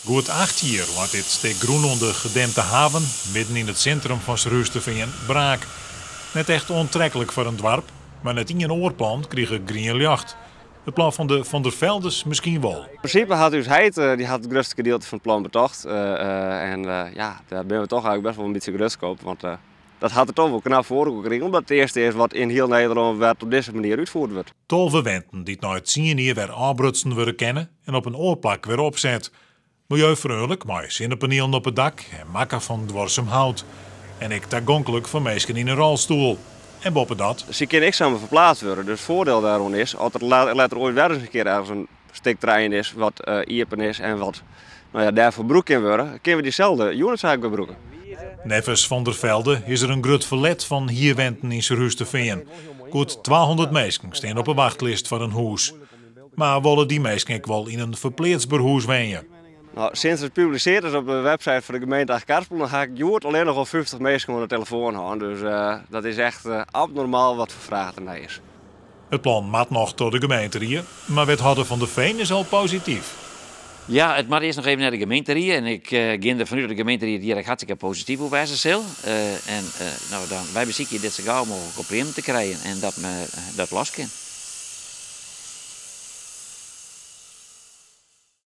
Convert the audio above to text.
Goed 8 jier leit dit stik grûn oan de Gedempte Haven, midden yn it sintrum fan Surhústerfean, braak. Net echt oantreklik foar in doarp, mar net ien oar plan krige grien ljocht. It plan fan de Van der Veldes miskien wol. Yn prinsipe hat ús heit, dy hat it grutste gedielte fan it plan betocht. En ja, dêr binne we toch eigentlik best wol in bytsje grutsk op. Want dat hat er toch wol knap foar elkoar krigen, omdat it earste is wat yn hiel Nederlân wer op dizze manier útfierd wurdt. 12 wenten dy't nei 10 jier wer ôfbrutsen wurde kinne en op in oar plak wer opset. Miljeufreonlik mei sinnepanielen op it dak en makke fan duorsum hout. En ek tagonklik foar minsken yn in rolstoel. En boppedat. Se kinne ek samar ferpleatst wurde. Dus it foardiel dêroan is, as der letter oait wer ris in kear ergens in stik terrein is wat iepen is en wat, no ja, dêrfoar brûkt kin wurde, kinne we dyselde units eigentlik wer brûke. Neffens Van der Velde is der in grut ferlet fan hierwenten yn Surhústerfean. Goed 200 minsken steane op 'e wachtlist foar in hûs. Mar wolle dy minsken ek wol yn in ferpleatsber hûs wenje? No, sûnt it publisearre is op de website fan de gemeente Achtkarspelen, ha ik hjoed allinnich al 50 minsken oan de telefoan hân. Dus dat is echt abnormaal wat foar fraach der nei is. It plan moat noch troch de gemeenterie, mar wethâlder Van der Veen is al posityf. Ja, it moat earst noch even nei de gemeenterie. En ik gean derfan út dat de gemeenterie hjir ek hartstikke posityf oer wêze sil. En no, dan, wy besykje dit sa gau mooglik op priemmen te krijen en dat we dat los kin.